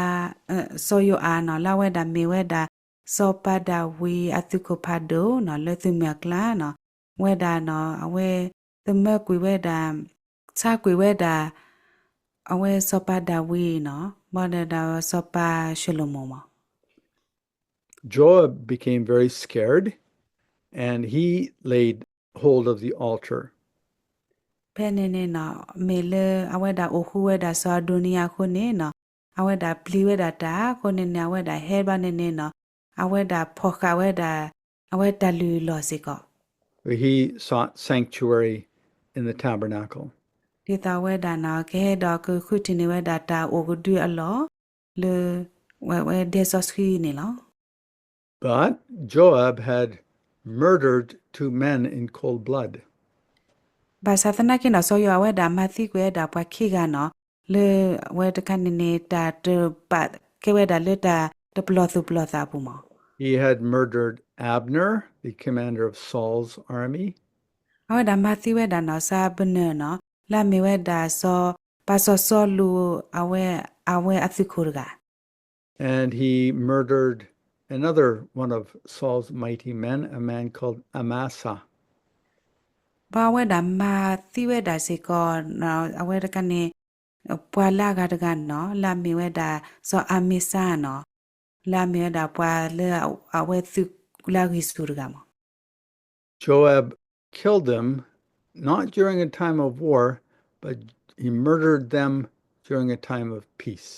စီၤယိၤအၤနီၢ် လၢအဝဲဒၣ်မ့ၢ်ဝဲဒၣ် စီၤပၤဒၤဝံးအသုးခိၣ်ဖးဒိၣ်နီၢ် လၢသုးမုၢ်အကျါနီၢ် ဝဲဒၣ်နီၢ် အဝဲသမၢကွံာ်ဝဲဒၣ် ဆါကွံာ်ဝဲဒၣ် အဝဲစီၤပၤဒၤဝံးနီၢ် ဘၣ်ဒီးစီၤပၤၡလိၤမိၣ်မး Joab became very scared and he laid hold of the altar. ဖဲန့ၣ်န့ၣ်နီၢ် မ့ၢ်လၢအဝဲဒၣ်အိၣ်ဃူဝဲဒၣ်စီၤအဒိနံယၤအဃိန့ၣ်နီၢ် အဝဲဒၣ်ပျံၤဝဲဒၣ်တၢ်အဃိန့ၣ်န့ၣ် အဝဲဒၣ်ဟဲဘၣ်န့ၣ်န့ၣ်နီၢ် အဝဲဒၣ်ဖီၣ်ဃာ်ဝဲဒၣ် အဝဲတၢ်လုၢ်လီၢ်စ့ၢ်ကီး He sought sanctuary in the tabernacle. ဒ်သိးအဝဲဒၣ်နီၢ် ကဟဲဒီးကဃုထံၣ်န့ၢ်ဝဲဒၣ်တၢ်အိၣ်ကဒုအလီၢ် လၢ ဝဲဒဲစီဆှံန့ၣ်လီၤ. But Joab had murdered two men in cold blood. ဘၣ်ဆၣ်သနာ်က့နီၢ် စီၤယိၤအၤဝဲဒၣ်မၤသံကွံာ်ဝဲဒၣ်ပှၤခံဂၤနီၢ် လၢအဝဲတခါန့ၣ်န့ၣ် တၢ်တပာ်ကဲဝဲဒၣ်လၢတၢ်တပလီၢ်သူၣ်ပလီၢ်သးအပူၤမး He had murdered Abner, the commander of Saul's army. အဝဲဒၣ်မၤသံဝဲဒၣ်နီၢ် စီၤအၤဘနၢၣ်နီၢ် လၢအမ့ၢ်ဝဲဒၣ်စီၤ ပၢ်စီၤစီလူး အဝဲ အဝဲအသုးခိၣ်တဂၤ And he murdered another one of Saul's mighty men, a man called Amasa. ဘၣ်အဝဲဒၣ်မၤသံဝဲဒၣ်စ့ၢ်ကီး အဝဲတခါန့ၣ် ပှၤလၢအဂၤတဂၤနီၢ် လၢအမ့ၢ်ဝဲဒၣ် စီၤအၤမ့းစါနီၢ် လၢအမ့ၢ်ဝဲဒၣ်ပှၤလၢအဝဲသုးလၢအဂံၢ်ဆူၣ်တဂၤမး Joab killed them, not during a time of war, but he murdered them during a time of peace.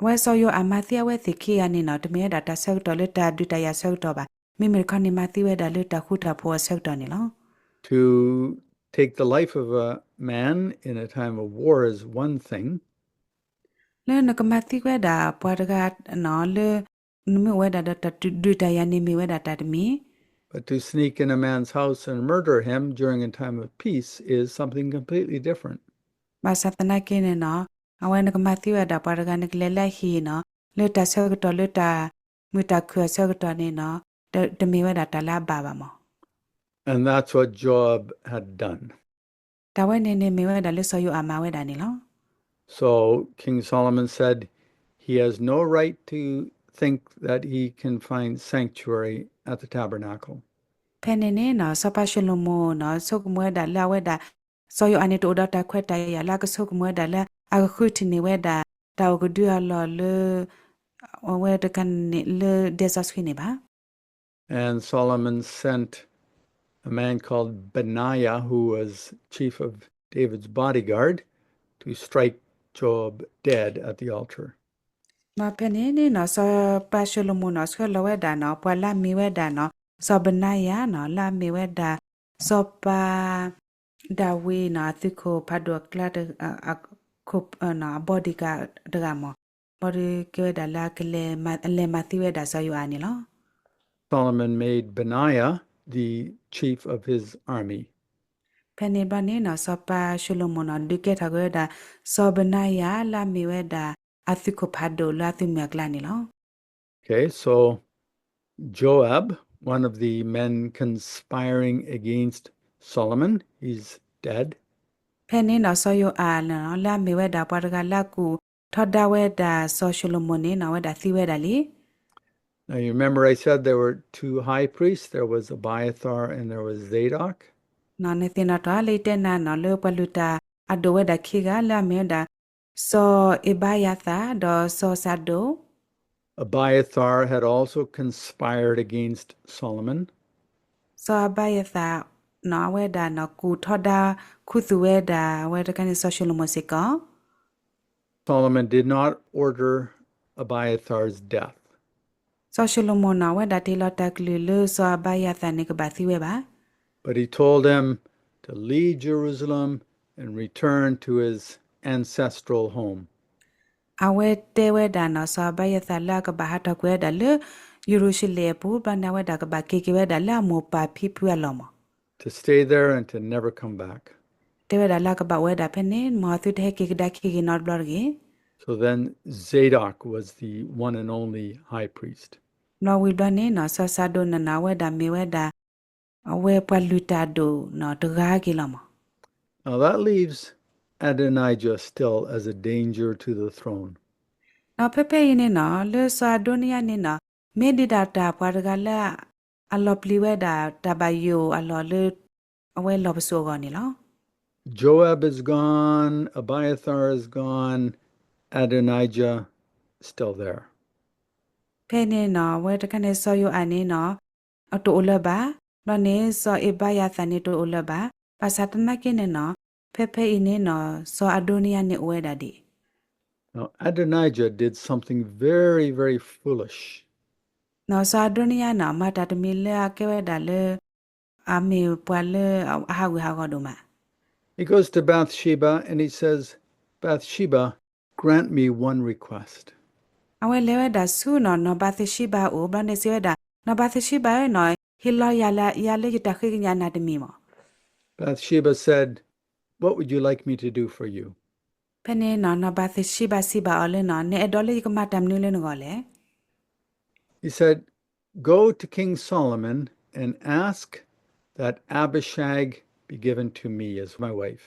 အဝဲစီၤယိၤအၤမၤသံအဝဲသ့ၣ်ခံဂၤန့ၣ်နီၢ် တမ့ၢ်ဝဲဒၣ်တၢ်ဆၢကတီၢ်လၢတၢ်ဒုးတၢ်ယၤဆၢကတီၢ်ဘၣ်. မ့မ့ၢ်တခီန့ၣ် မၤသံဝဲဒၣ်လၢတၢ်ဃူတၢ်ဖိးအဆၢကတီၢ်န့ၣ်လီၤ. To take the life of a man in a time of war is one thing. လၢနကမၤသံဝဲဒၣ်ပှၤတဂၤနီၢ် လၢ နမ့ၢ်အိၣ်ဝဲဒၣ်ဒီးတၢ်ဒုးတၢ်ယၤန့ၣ်မ့ၢ်ဝဲဒၣ်တၢ်တမံၤ But to sneak in a man's house and murder him during a time of peace is something completely different. ဘၣ်ဆၣ်သနာ်က့န့ၣ်နီၢ် အဝဲနကမၤသံဝဲဒၣ်ပှၤတဂၤ နကလဲၤလၢအဟံၣ်နီၢ် လၢတၢ်ဆၢကတီၢ်လၢတၢ်မုာ်တၢ်ခုၣ်အဆၢကတီၢ်န့ၣ်နီၢ် တမ့ၢ်ဝဲဒၣ်တၢ်လၢအဘၣ်ဘၣ်မး And that's what Joab had done. တၢ်ဝဲန့ၣ်န့ၣ်မ့ၢ်ဝဲဒၣ်လၢစီၤယိၤအၤမၤဝဲဒၣ်န့ၣ်လီၤ. So King Solomon said, He has no right to think that he can find sanctuary at the tabernacle. ဖဲန့ၣ်န့ၣ်နီၢ် စီၤပၤၡလိၤမိၤနီၢ် ဆိကမိၣ်ဝဲဒၣ်လၢအဝဲဒၣ် စီၤယိၤအၤန့ၣ်တအိၣ်ဒီးတၢ်ခွဲးတၢ်ယာ်လၢအကဆိကမိၣ်ဝဲဒၣ်လၢအကဃုထံၣ်န့ၢ်ဝဲဒၣ် တၢ်အိၣ်ကဒုအလီၢ်လၢ အဝဲတခါန့ၣ်လၢဒဲစီဆှံန့ၣ်ဘၣ်. And Solomon sent a man called Benaiah, who was chief of David's bodyguard, to strike Joab dead at the altar. ဖဲန့ၣ်န့ၣ်နီၢ် စီၤပၤၡလိၤမိၤနီၢ် ဆှၢလီၤဝဲဒၣ်နီၢ် ပှၤလၢအမ့ၢ်ဝဲဒၣ်နီၢ် စီၤဘနါယၤနီၢ် လၢအမ့ၢ်ဝဲဒၣ် စီၤပၤ ဒၤဝံးနီၢ် အသုးခိၣ်ဖးဒိၣ်အကျါ အ bodyguard တဂၤမး ဘၣ်ဒီးကဲဝဲဒၣ်လၢအကလဲၤ အလဲၤမၤသံဝဲဒၣ်စီၤယိၤအၤန့ၣ်လီၤ. Solomon made Benaiah the chief of his army. ဖဲန့ၣ်ဘျီန့ၣ်နီၢ် စီၤပၤၡလိၤမိၤနီၢ် ဒုးကဲထီၣ်က့ၤဝဲဒၣ် စီၤဘနါယၤ လၢအမ့ၢ်ဝဲဒၣ် အသုးခိၣ်ဖးဒိၣ်လၢအသုးမုၢ်အကျါန့ၣ်လီၤ. Okay, so Joab, one of the men conspiring against Solomon, he's dead. ဖဲန့ၣ်နီၤ စီၤယိၤအးနီၤ လၢအမ့ၢ်ဝဲဒၣ်ပှၤတဂၤလၢအကူၣ်ထီဒါဝဲဒၣ်စီၤၡလိၤမိၣ်န့ၣ်နီၤ အဝဲဒၣ်သံဝဲဒၣ်လံ. Now you remember I said there were two high priests, there was Abiathar and there was Zadok. နသ့ၣ်နီၣ်ထီၣ်လၢယတဲနၤနီၤ လၢပှၤလုၢ်တၢ်အဒိၣ်ဝဲဒၣ်ခံဂၤ လၢအမ့ၢ်ဝဲဒၣ် စီၤအ့ဘါယၤသၣ် ဒီးစီၤစၤဒိၣ်. Abiathar had also conspired against Solomon. စီၤအ့ဘါယၤသၣ်နီၤ အဝဲဒၣ်နီၤ ကူၣ်ထီဒါခူသူၣ်ဝဲဒၣ် အဝဲတခါန့ၣ် စီၤၡလိၤမိၣ်စ့ၢ်ကီး. Solomon did not order Abiathar's death. စီၤၡလိၤမိၣ်နီၤ အဝဲဒၣ်တ့ၢ်လီၤတၢ်ကလုၢ်လၢစီၤအ့ဘါယၤသၣ်န့ၣ်ကဘၣ်သံဝဲဘၣ်. But he told him to leave Jerusalem and return to his ancestral home. အဝဲတဲဝဲဒၣ်နီၤ စီၤအ့ဘါယၤသၣ် လၢအကဘၣ်ဟးထီၣ်ကွံာ်ဝဲဒၣ်လၢ ယရူၤၡလ့ၣ်အပူၤ ဘျီန့ၣ် အဝဲဒၣ်ကဘၣ်က့ၤက့ၤဝဲဒၣ်လၢအမိၢ်ပၢ်ဖံဖုအလီၢ်မး. To stay there and to never come back. တဲဝဲဒၣ်လၢအကဘၣ်အိၣ်ဝဲဒၣ်ဖဲန့ၣ် မ်သုတဟဲက့ၤကဒါခံဂ့ၤနီတဘျီတဂ့ၤ. So then Zadok was the one and only high priest. ဘျီဝံၤဘျီန့ၣ်နီၤ စီၤစၤဒိၣ်န့ၣ်နီၤ အဝဲဒၣ်မ့ၢ်ဝဲဒၣ် အဝဲပှၤလုၢ်တၢ်ဒိၣ်နီၤ တဂၤက့ၤလီၤမး. Now that leaves Adonijah still as a danger to the throne. ဒီးဖဲဖဲအံၤန့ၣ်နီၤ လၢစီၤအဒိနယါန့ၣ်နီၤ မ့ၢ်ဒံးဒၣ်တၢ်ပှၤတဂၤလၢ အလီၤပျံၤဝဲဒၣ်တၢ်ဘၣ်ယိၣ်အလီၢ်လၢ အဝဲလီၢ်ပစိာ်အဂီၢ်န့ၣ်လီၤ. Joab is gone, Abiathar is gone, Adonijah still there. ဖဲန့ၣ်နီၤ အဝဲတခါန့ၣ် စီၤယိၤအၤန့ၣ်နီၤ အတအိၣ်လၢၤဘၣ်, ဘျီန့ၣ် စီၤအ့ဘါယၤသၣ်န့ၣ်တအိၣ်လၢၤဘၣ်. ဘၣ်ဆၣ်သနာ်က့န့ၣ်နီၤ ဖဲဖဲအံၤန့ၣ်နီၤ စီၤအဒိနယါန့ၣ်အိၣ်ဝဲဒၣ်ဒံး. Now, Adonijah did something very, very foolish. နီၤ စီၤအဒိနယါနီၤ မၤတၢ်တမံၤလၢအကဲဝဲဒၣ်လၢ အမ့ၢ်ပှၤလၢအဟးဂူာ်ဟးဂီၤဒိၣ်မး. He goes to Bathsheba and he says, Bathsheba, grant me one request. အဝဲလဲၤဝဲဒၣ်ဆူနီၤ နီၢ်ဘၤသ့ၡံဘၤအအိၣ် ဘျီန့ၣ်စံးဝဲဒၣ် နီၢ်ဘၤသ့ၡံဘၤဧၢနီၤ ဟ့ၣ်လီၤယၤလၢယတၢ်ဃ့ကညးနၤတမံၤမး. Bathsheba said, What would you like me to do for you? ဖဲန့ၣ်နီၤ နီၢ်ဘၤသ့ၡံဘၤစံးဘၣ်အီၤလၢနီၤ နအဲၣ်ဒိးလၢယကမၤတၢ်မနုၤလၢနဂီၢ်လဲၣ်. He said, Go to King Solomon and ask that Abishag be given to me as my wife.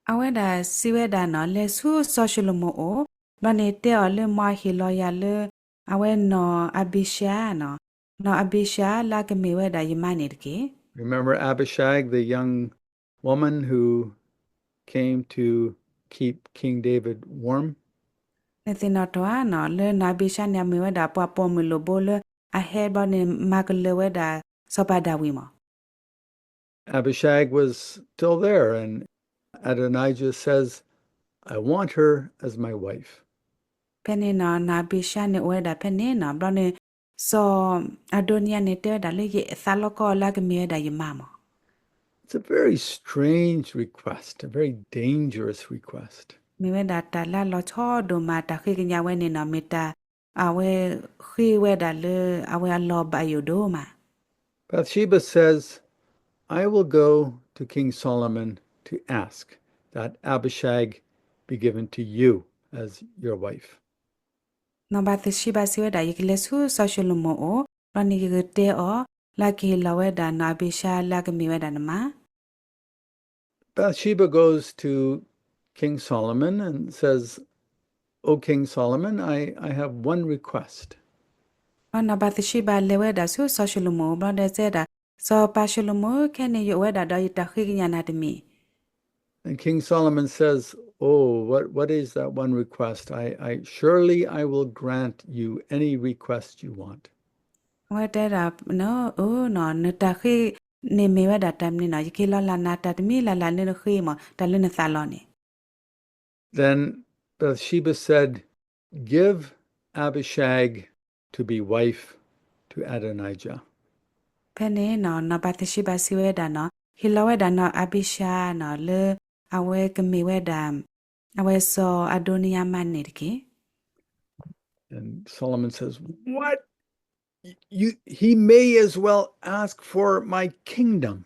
အဝဲဒၣ်စံးဝဲဒၣ်နီၤ လဲၤဆူစီၤၡလိၤမိၣ်အအိၣ် ဘျီန့ၣ်တဲအီၤလၢ မ်အဟ့ၣ်လီၤယၤလၢ အဝဲနီၢ်အဘံၡါနီၤ နီၢ်အဘံၡါလၢအကမ့ၢ်ဝဲဒၣ်ယမါန့ၣ်တက့ၢ်. Remember Abishag, the young woman who came to keep King David warm? နသ့ၣ်နီၣ်ထီၣ်ဧါနီၤ လၢနီၢ်အဘံၡါန့ၣ် အမ့ၢ်ဝဲဒၣ်ပှၤပိာ်မုၣ်လိၣ်ဘိလၢ အဟဲဘျီန့ၣ် မၤကလၢၤဝဲဒၣ်စီၤပၤဒၤဝံးမး. Abishag was still there, and Adonijah says, I want her as my wife. ဖဲန့ၣ်နီၤ နီၢ်အဘံၡါန့ၣ်အိၣ်ဝဲဒၣ်ဖဲန့ၣ်နီၤ ဘျီန့ၣ် စီၤအဒိနယါန့ၣ်တဲဝဲဒၣ်လၢ ယသးလီကီၢ်လၢအကမ့ၢ်ဝဲဒၣ်ယမါမး. It's a very strange request, a very dangerous request. မ့ၢ်ဝဲဒၣ်တၢ်လၢအလီၤဆီဒိၣ်မး တၢ်ဃ့ကညးဝဲန့ၣ်နီၤ မ့ၢ်တၢ် အဝဲဃ့ဝဲဒၣ်လၢ အဝဲအလီၢ်ဘၣ်ယိၣ်ဒိၣ်မး. Bathsheba says, I will go to King Solomon to ask that Abishag be given to you as your wife. နီၢ်ဘၤသ့ၡံဘၤစံးဝဲဒၣ် ယကလဲၤဆူစီၤၡလိၤမိၣ်အအိၣ် ဘျီန့ၣ်ယကတဲအီၤ လၢအကဟ့ၣ်လီၤဝဲဒၣ်နီၢ်အဘံၡါလၢအကမ့ၢ်ဝဲဒၣ်နမါ. Bathsheba goes to King Solomon and says, O King Solomon, I, I have one request. ဘျီနီၢ်ဘၤသ့ၡံဘၤလဲၤဝဲဒၣ်ဆူစီၤၡလိၤမိၣ်အအိၣ် ဘျီဒီးစံးဝဲဒၣ် စီၤပၤၡလိၤမိၣ် ခဲန့ၣ်ယအိၣ်ဝဲဒၣ်ဒီးယတၢ်ဃ့ကညးနၤတမံၤ. And King Solomon says, Oh, what, what is that one request? I, I, surely I will grant you any request you want. အဝဲတဲဒၣ် အၢနီၤ နတၢ်ဃ့န့ၣ်မ့ၢ်ဝဲဒၣ်တၢ်မနုၤနီၤ ယကဟ့ၣ်လီၤလၢ်နၤတၢ်တမံၤလၢ်လၢ်လၢနဃ့မး တၢ်လၢနသးလီန့ၣ်. Then Bathsheba said, Give Abishag to be wife to Adonijah. ဖဲန့ၣ်နီၤ နီၢ်ဘၤသ့ၡံဘၤစံးဝဲဒၣ်နီၤ ဟ့ၣ်လီၤဝဲဒၣ်နီၢ်အဘံၡါနီၤ လၢအဝဲကမ့ၢ်ဝဲဒၣ် အဝဲစီၤအဒိနယါမါန့ၣ်တက့ၢ်. And Solomon says, What? You, he may as well ask for my kingdom.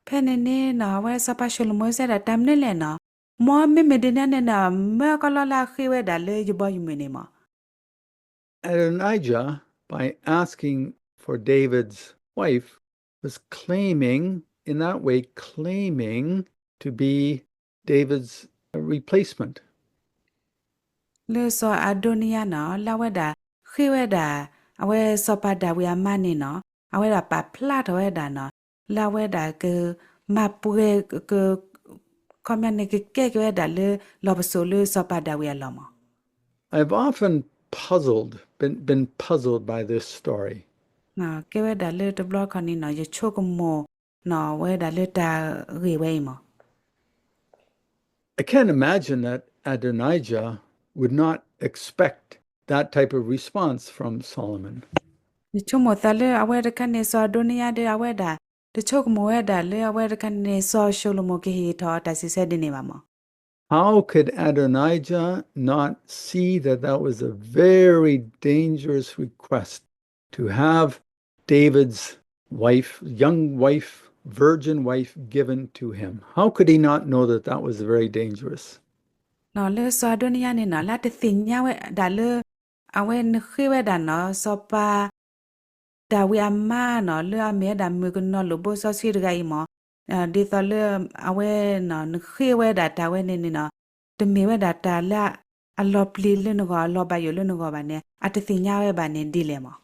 ဖဲန့ၣ်န့ၣ်နီၤ အဝဲစီၤပၤၡလိၤမိၣ်စံးဝဲဒၣ် တၢ်မနုၤလဲၣ်နီၤ မ်မ့မ့ၢ်ဒ်န့ၣ်န့ၣ်နီၤ မၢကလီလၢအဃ့ဝဲဒၣ်လၢယဘီယမုၢ်န့ၣ်မး. Adonijah, by asking for David's wife, was claiming, in that way, claiming to be David's replacement. လၢစီၤအဒိနယါန့ၣ် လၢအဝဲဒၣ်ဃ့ဝဲဒၣ် အဝဲစီၤပၤဒၤဝံးအမါန့ၣ်နီၤ အဝဲဒၣ်ပာ်ဖျါထီၣ်ဝဲဒၣ်နီၤ လၢအဝဲဒၣ်ကမၤပှဲၤ က ခီပညီန့ၣ် ကကဲက့ၤဝဲဒၣ်လၢလီၢ်ပစိာ်လၢစီၤပၤဒၤဝံးအလီၢ်မး. I've often puzzled, been, been puzzled by this story. ကဲဝဲဒၣ်လၢတဘျီခီန့ၣ်နီၤ ယဆိကမိၣ်နီၤ ဝဲဒၣ်လၢတၢ်ဂ့ၢ်ဝဲအံၤမး. I can't imagine that Adonijah would not expect that type of response from Solomon. ယဆိကမိၣ်သးလၢအဝဲတခါန့ၣ် စီၤအဒိနယါဒီး အဝဲဒၣ် တဆိကမိၣ်ဝဲဒၣ်လၢအဝဲတခါန့ၣ် စီၤၡလိၤမိၣ်ကဟ့ၣ်ထီၣ်တၢ်စံးဆၢဒ်န့ၣ်ဘၣ်မး. How could Adonijah not see that that was a very dangerous request to have David's wife, young wife, virgin wife given to him? How could he not know that that was very dangerous? နီၤ လၢစီၤအဒိနယါန့ၣ်နီၤ လၢတသ့ၣ်ညါဝဲဒၣ်လၢ အဝဲနဃ့ဝဲဒၣ်နီၤ စီၤပၤ ဒၤဝံးအမါနီၤ လၢအမ့ၢ်ဝဲဒၣ်မုၣ်ကနီၤလိၣ်ဘိစီဆှံတဂၤအံၤမး ဒ်သိးလၢအဝဲနီၤ နဃ့ဝဲဒၣ်တၢ်ဝဲန့ၣ်န့ၣ်နီၤ တမ့ၢ်ဝဲဒၣ်တၢ်လၢအလီၤပျံၤလၢနဂီၢ် အလီၤဘၣ်ယိၣ်လၢနဂီၢ်ဘၣ်န့ၣ် အတသ့ၣ်ညါဝဲဘၣ်န့ၣ်ဒ်လဲၣ်မး.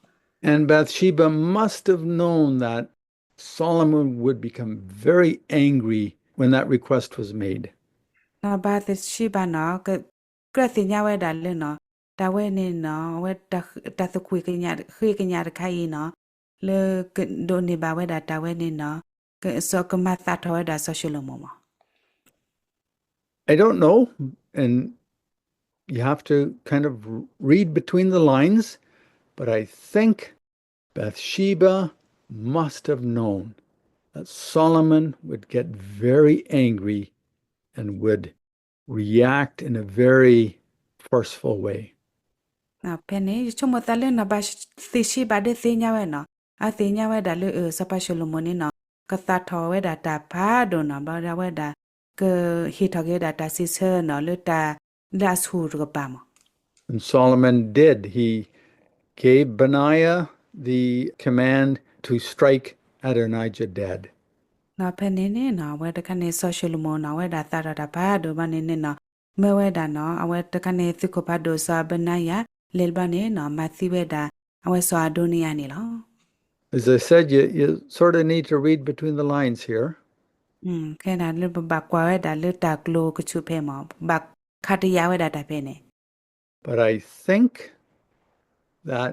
And Bathsheba must have known that Solomon would become very angry when that request was made. နီၤ ဘၤသၡံဘၤနီၤ ကကြၢးသ့ၣ်ညါဝဲဒၣ်လၢနီၤ တၢ်ဝဲန့ၣ်နီၤ အဝဲတၢ်သကွံာ်ကညး ဃ့ကညးတခါအံၤနီၤ လၢကဒိးန့ၢ်ဘၣ်ဝဲဒၣ်တၢ်ဝဲန့ၣ်နီၤ ကမၤသးထီၣ်ဝဲဒၣ်စီၤၡလိၤမိၣ်မး. I don't know, and you have to kind of read between the lines, but I think Bathsheba must have known that Solomon would get very angry and would react in a very forceful way. ဖဲန့ၣ် ယဆိကမိၣ်သးလၢနီၤ ဘၤသ့ၣ်ၡံဘၤဒၣ်သ့ၣ်ညါဝဲနီၤ အသ့ၣ်ညါဝဲဒၣ်လၢ စီၤပၤၡလိၤမိၣ်န့ၣ်နီၤ ကသးထီၣ်ဝဲဒၣ်တၢ်ဖးဒိၣ်နီၤ ဘၣ်ဝဲဒၣ် ကဟ့ၣ်ထီၣ်က့ၤဝဲဒၣ်တၢ်စံးဆၢနီၤ လၢတၢ် လၢအဆူၣ်တကပၤမး. And Solomon did. He gave Benaiah the command to strike Adonijah dead. နီၤ ဖဲန့ၣ်န့ၣ်နီၤ အဝဲတခါန့ၣ် စီၤၡလိၤမိၣ်နီၤ အဝဲဒၣ်သးထီၣ်တၢ်ဖးဒိၣ်ဘၣ်န့ၣ်န့ၣ်နီၤ မၢဝဲဒၣ်နီၤ အဝဲတခါန့ၣ် သုးခိၣ်ဖးဒိၣ်စီၤအဘနယၤ လဲၤဘၣ်န့ၣ်နီၤ မၤသံဝဲဒၣ် အဝဲစီၤအဒိနယါန့ၣ်လီၤ. As I said, you, you sort of need to read between the lines here. ခဲဒၣ်လၢပဘၣ်ကွၢ်ဝဲဒၣ်လၢတၢ်ကျိၤကဆူၣ်ဖဲမး ဘၣ်ခးတယာ်ဝဲဒၣ်တၢ်ဖဲန့ၣ် But I think that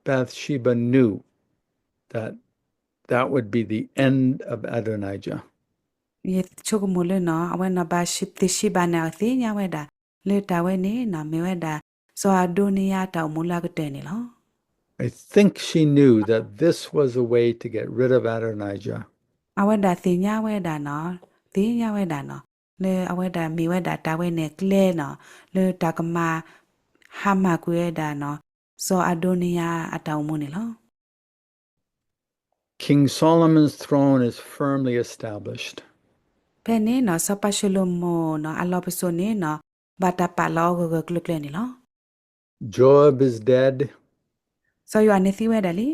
Bathsheba knew that that would be the end of Adonijah. ယဆိကမိၣ်လၢနီၤ အဝဲနီၤ ဘၤသ့ၣ်ၡံဘၤန့ၣ် အသ့ၣ်ညါဝဲဒၣ် လၢတၢ်ဝဲန့ၣ်နီၤ မ့ၢ်ဝဲဒၣ် စီၤအဒိနယါတၢ်အိၣ်မူလၢအကတၢၢ်န့ၣ်လီၤ. I think she knew that this was a way to get rid of Adonijah. အဝဲဒၣ်သ့ၣ်ညါဝဲဒၣ်နီၤ သ့ၣ်ညါဝဲဒၣ်နီၤ လၢအဝဲဒၣ်မ့ၢ်ဝဲဒၣ်တၢ်ဝဲန့ၣ်ကျဲနီၤ လၢတၢ်ကမၤ ဟါမၢ်ကွံာ်ဝဲဒၣ်နီၤ စီၤအဒိနယါအတၢ်အိၣ်မူန့ၣ်လီၤ. King Solomon's throne is firmly established. ဖဲန့ၣ်နီၤ စီၤပၤၡလိၤမိၣ်နီၤ အလီၢ်ပစိာ်န့ၣ်နီၤ ဘၣ်တၢ်ပာ်လီၤအီၤဂၢၢ်ဂၢၢ်ကျၢၤကျၢၤန့ၣ်လီၤ. Joab is dead. စီၤယိၤအၤန့ၣ်သံဝဲဒၣ်လံ.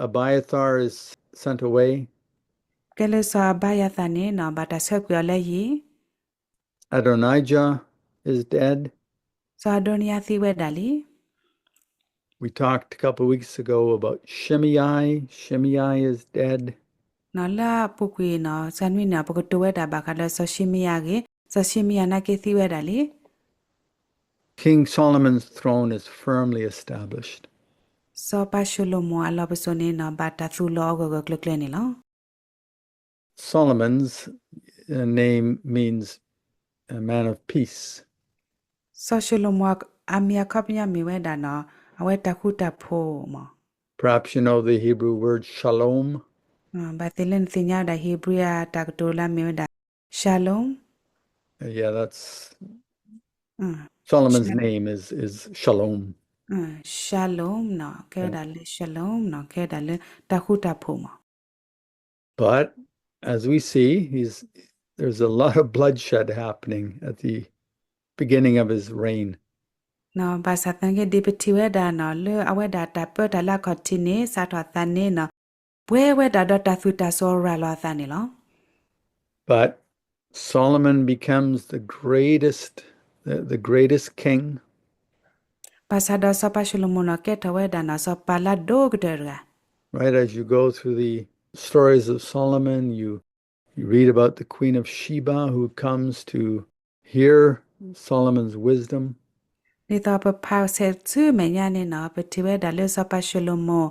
Abiathar is sent away. ကဲလၢစီၤအဘၤယၤသၣ်န့ၣ်နီၤ ဘၣ်တၢ်ဆၢကွံာ်အီၤလၢဟံၣ် Adonijah is dead. စီၤအဒိနယါသံဝဲဒၣ်လံ. We talked a couple weeks ago about Shimei. Shimei is dead. နီၤ လၢအပူၤကွံာ်နီၤ စၢနွံန့ၣ် ပကတိၤဝဲဒၣ်ဘၣ်ဃးဒီးစီၤၡံမယၤအဂ့ၢ်, စီၤၡံမယၤနာ်က့သံဝဲဒၣ်လံ. King Solomon's throne is firmly established. စီၤပၤၡလိၤမိၤအလီၢ်ပစိာ်န့ၣ်နီၤ ဘၣ်တၢ်သူၣ်လီၤအီၤဂၢၢ်ဂၢၢ်ကျၢၤကျၢၤန့ၣ်လီၤ. Solomon's uh, name means a man of peace. စီၤၡလိၤမိၤအမံၤအခီပညီမ့ၢ်ဝဲဒၣ်နီၤ အဝဲတၢ်ဃူတၢ်ဖိးမး. Perhaps you know the Hebrew word shalom. ဘၣ်သ့ၣ်လၢနသ့ၣ်ညါဝဲဒၣ် Hebrew အတၢ်ကတိၤလၢအမ့ၢ်ဝဲဒၣ် shalom. Uh, yeah, that's Solomon's name is, is shalom. Shalom နီၤ ကဲဝဲဒၣ်လၢ shalom နီၤ ကဲဝဲဒၣ်လၢတၢ်ဃူတၢ်ဖိးမး. But as we see, he's, there's a lot of bloodshed happening at the beginning of his reign. ဘၣ်ဆၣ်သနာ်က့ ဒ်ပထံၣ်ဝဲဒၣ်နီၤ လၢအဝဲဒၣ်တၢ်ပၢတၢ်လၢအခီၣ်ထံးန့ၣ် စးထီၣ်အသးန့ၣ်နီၤ ပှဲၤဝဲဒၣ်ဒီးတၢ်သူၣ်တၢ်စီၤရၤလီၤအသးန့ၣ်လီၤ. But Solomon becomes the greatest, the, the greatest king. ဘၣ်ဆၣ်ဒီးစီၤပၤၡလိၤမိၤနီၤ ကဲထီၣ်ဝဲဒၣ်နီၤ စီၤပၤလၢအဒိၣ်ကတၢၢ်တဂၤ. Right, as you go through the stories of Solomon, you, you read about the Queen of Sheba who comes to hear Solomon's wisdom. ဒ်သိးပဖးဆဲးဆူမဲာ်ညါန့ၣ်နီၤ ပထံၣ်ဝဲဒၣ်လၢစီၤပၤၡလိၤမိၤ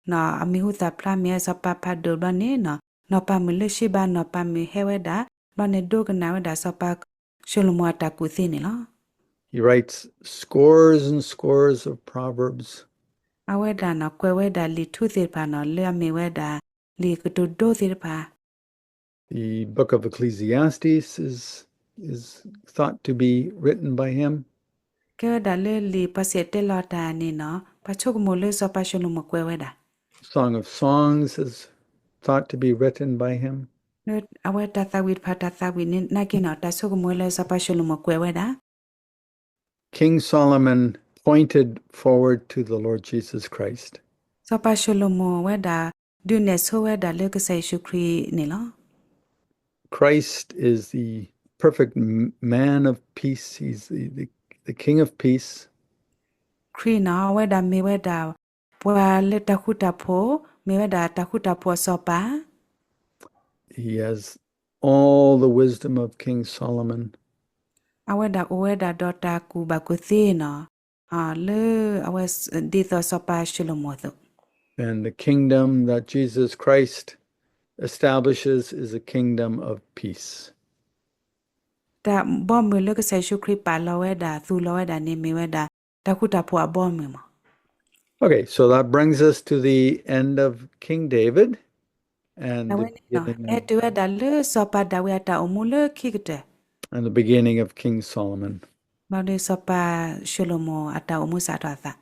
နီၤ အမံၤဟူသၣ်ဖျါမ့ၢ်ဝဲစီၤပၤဖးဒိၣ်ဘျီန့ၣ်နီၤ နီၢ်ပၤမုၣ်လၢၡ့ဘၤ နီၢ်ပၤမုၣ်ဟဲဝဲဒၣ် ဘျီန့ၣ်ဒိကနၣ်ဝဲဒၣ်စီၤပၤၡလိၤမိၤအတၢ်ကူၣ်သ့န့ၣ်လီၤ. He writes scores and scores of proverbs. အဝဲဒၣ်နီၤ ကွဲးဝဲဒၣ်လံာ်ထူသ့ၣ်တဖၣ်နီၤ လၢအမ့ၢ်ဝဲဒၣ် လံာ်ကတိၤဒိသ့ၣ်တဖၣ် The book of Ecclesiastes is, is thought to be written by him. ကဲဝဲဒၣ်လၢလံာ်ပှၤစံၣ်တဲၤတဲလီၤတၢ်န့ၣ်နီၤ ပှၤဆိကမိၣ်လၢစီၤပၤၡလိၤမိၤကွဲးဝဲဒၣ်. Song of Songs is thought to be written by him. လၢအဝဲတၢ်သးဝံၣ်တဖၣ် တၢ်သးဝံၣ်န့ၣ် နာ်က့နီၤ တၢ်ဆိကမိၣ်ဝဲလၢစီၤပၤၡလိၤမိၤကွဲးဝဲဒၣ် King Solomon pointed forward to the Lord Jesus Christ. စီၤပၤၡလိၤမိၤဝဲဒၣ် ဒုးနဲၣ်ဆိဝဲဒၣ်လၢကစၢ်ယ့ၣ်ၡူးခရံာ်န့ၣ်လီၤ. Christ is the perfect m-, man of peace. He's the, the, the King of peace. ခရံာ်နီၤ အဝဲဒၣ်မ့ၢ်ဝဲဒၣ် ပှၤလၢတၢ်ဃူတၢ်ဖိး, မ့ၢ်ဝဲဒၣ်တၢ်ဃူတၢ်ဖိးအစီၤပၤ He has all the wisdom of King Solomon. အဝဲဒၣ်အိၣ်ဝဲဒၣ်ဒီးတၢ်ကူၣ်ဘၣ်ကူၣ်သ့နီၤ, လၢအဝဲဒ်သိးစီၤပၤၡလိၤမိၤအသိး And the kingdom that Jesus Christ establishes is a kingdom of peace. တၢ်ဘီမုၢ်လၢကစၢ်ယ့ၣ်ၡူးခရံာ်ပာ်လီၤဝဲဒၣ် သူၣ်လီၤဝဲဒၣ်န့ၣ် မ့ၢ်ဝဲဒၣ်တၢ်ဃူတၢ်ဖိးအဘီမုၢ်မး. Okay, so that brings us to the end of King David and the beginning, ဟဲတုၤဝဲဒၣ်လၢစီၤပၤဒၤဝံးအတၢ်အိၣ်မူလၢခံကတၢၢ် and the beginning of King Solomon. ဘၣ်ဒီးစီၤပၤၡလိၤမိၤအတၢ်အိၣ်မူစးထီၣ်အသး.